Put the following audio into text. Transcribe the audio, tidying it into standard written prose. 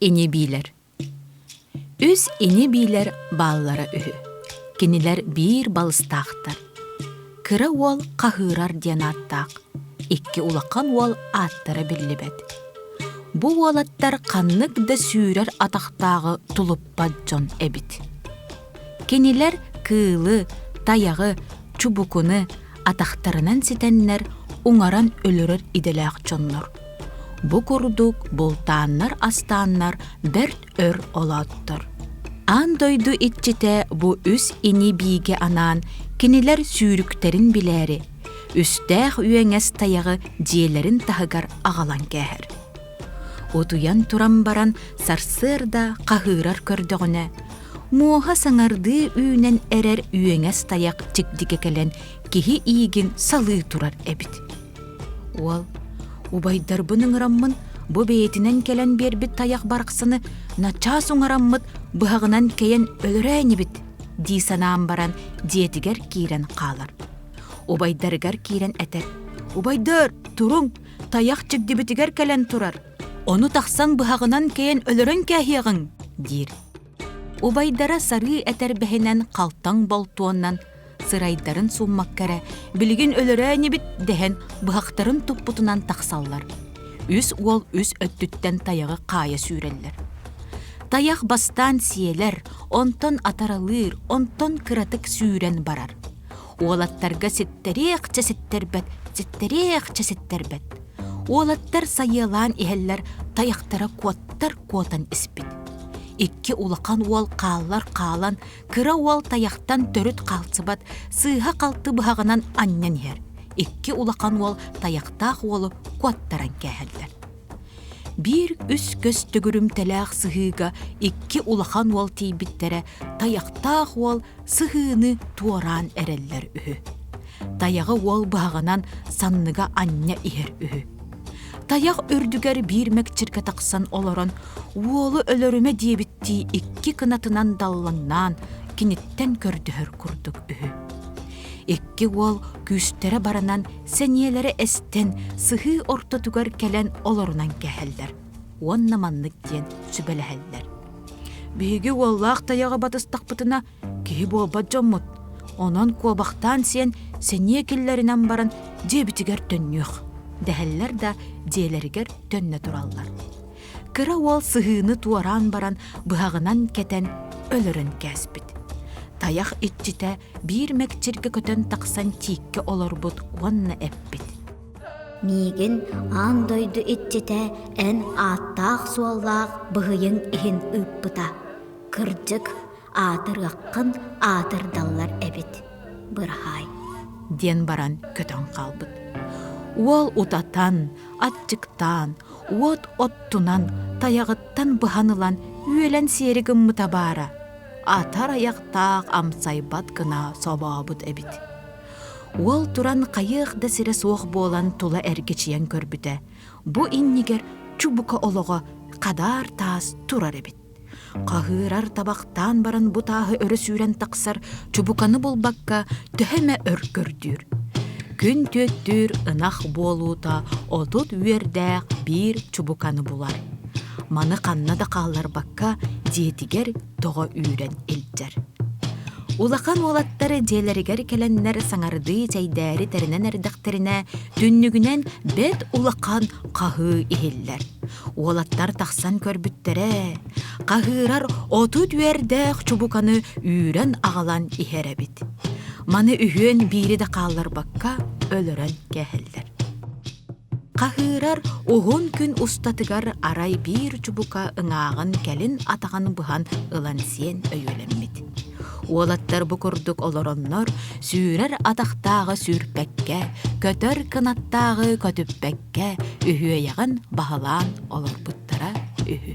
ини-биилэр Үс ини-биилэр бааллара үһү. Кинилэр биир балыстаахтар. Кыра уол Хаһыырар диэн ааттаах, икки улахан уол ааттара биллибэт. Бу уолаттар ханнык да сүүрэр атахтааҕы тулуппат дьон эбит. Кинилэр кыылы, тайаҕы, чубукуну атахтарынан ситэннэр уҥаран өлөрөр идэлээх дьоннор. Бу курдук бултааннар-астааннар бэрт өр олооттор. Аан дойду иччитэ бу үс ини-биигэ анаан кинилэр сүүрүктэрин билээри, үстээх үөҥэс тайаҕы дьиэлэрин таһыгар аҕалан кээһэр. Утуйан туран баран сарсыарда хаһыырар көрдөҕүнэ, муоһа саҥардыы үүнэн эрэр үөҥэс тайах чигдигэ кэлэн киһи иигин салыы турар эбит. Уол, убайдарбын ыҥыраммын, бу бэйэтинэн кэлэн биэрбит тайах барахсаны начаас уҥараммыт быһаҕынан кэйэн өлөрөө инибит дии санаан баран дьиэтигэр киирэн хаалар. Убайдарыгар киирэн этэр: «Убайдар, туруҥ, тайах чигдибитигэр кэлэн турар. Ону тахсан быһаҕынан кэйэн өлөрөн кээһиэҕиҥ» диир. Убайдара сарыы этэрбэһинэн халтаҥ болтуоннан сырайдарын сууммакка эрэ билигин өлөрөө инибит дэһэн быһахтарын туппутунан тахсаллар. Үс уол үс өттүттэн тайаҕы хаайа сүүрэллэр. Тайах бастаан сиэлэр, онтон атаралыыр, онтон кыратык сүүрэн барар. Уолаттарга ситтэриэхчэ ситтэрбэт, ситтэриэхчэ ситтэрбэт. Уолаттар сайыалаан иһэллэр, тайахтара куоттар куотан испит. Икки улахан уол хааллар хаалан, кыра уол тайахтан төрүт хаалсыбат, сыыһа-халты быһаҕынан анньан иһэр. Икки улахан уол тайахтаах уолу куоттаран кээһэллэр. Биир үс көс төгүрүмтэлээх сыһыыга икки улахан уол тиийбиттэрэ, тайахтаах уол сыһыыны туораан эрэллэр үһү. Тайаҕы уол быһаҕынан санныга анньа иһэр үһү. Тайах үрдүгэр биир мэкчиргэ тахсан олорон, уолу өлөрүмэ диэбиттии икки кынатынан даллаҥнаан, киниттэн көрдөһөр курдук үһү. Икки уол күүстэрэ баранан, сэниэлэрэ эстэн, сыһыы ортотугар кэлэн олорунан кэһэллэр уонна маннык диэн сүбэлэһэллэр. Биһиги уоллаах тайаҕы батыстахпытына, киһи буолбат дьоммут. Онон куобахтаан сиэн сэниэ киллэринэн баран дьиэбитигэр төннүөх, дэһэллэр да дьиэлэригэр төннө тураллар. Кыра уол сыһыыны туораан баран быһаҕынан кэтэн өлөрөн кээспит. Тайах иччитэ биир мэкчиргэ көтөн тахсан тииккэ олорбут уонна эппит. Миигин аан дойду иччитэ эн ааттаах-суоллаах быһыйыҥ иһин ыыппыта. Кырдьык, аатырыаххын аатырдаллар эбит, быраһаай диэн баран көтөн хаалбыт. Уол утатан, аччыктаан, уот оттунан, тайаҕыттан быһан ылан үөлэн сиэри гыммыта баара, атар айахтаах амсайбат гына собообут эбит. Уол туран хайыах да сирэ суох буолан тула эргичийэн көрбүтэ, бу иннигэр чубука олоҕо хадаар таас турар эбит. Хаһыырар табахтаан баран бу тааһы өрө сүүрэн тахсар чубуканы булбакка төһө эмэ өр көрдүүр. Күн түөттүүр ынах буолуута 30 үөрдээх биир чубуканы булар. Маны ханна да хаалларбакка дьиэтигэр тоҕо үүрэн илдьэр. Улахан уолаттар дьиэлэригэр кэлэннэр саҥардыы чэйдээри тэринэн эрдэхтэринэ, түннүгүнэн бэрт улахан хаһыы иһиллэр. Уолаттар тахсан көрбүттэрэ, хаһыырар 30 үөрдээх чубуканы үүрэн аҕалан иһэр эбит. Маны үһүөн биири да хаалларбакка өлөрөн кээһэллэр. Хаһыырар уһун күн устатыгар арай биир чубука ыҥааҕын кэлин атаҕын быһан ылан сиэн өйүөлэммит. Уолаттар бу курдук олороннор сүүрэр атахтааҕы сүүрпэккэ, көтөр кынаттааҕы көтүппэккэ үһүөйэҕин баһылаан олорбуттара үһү.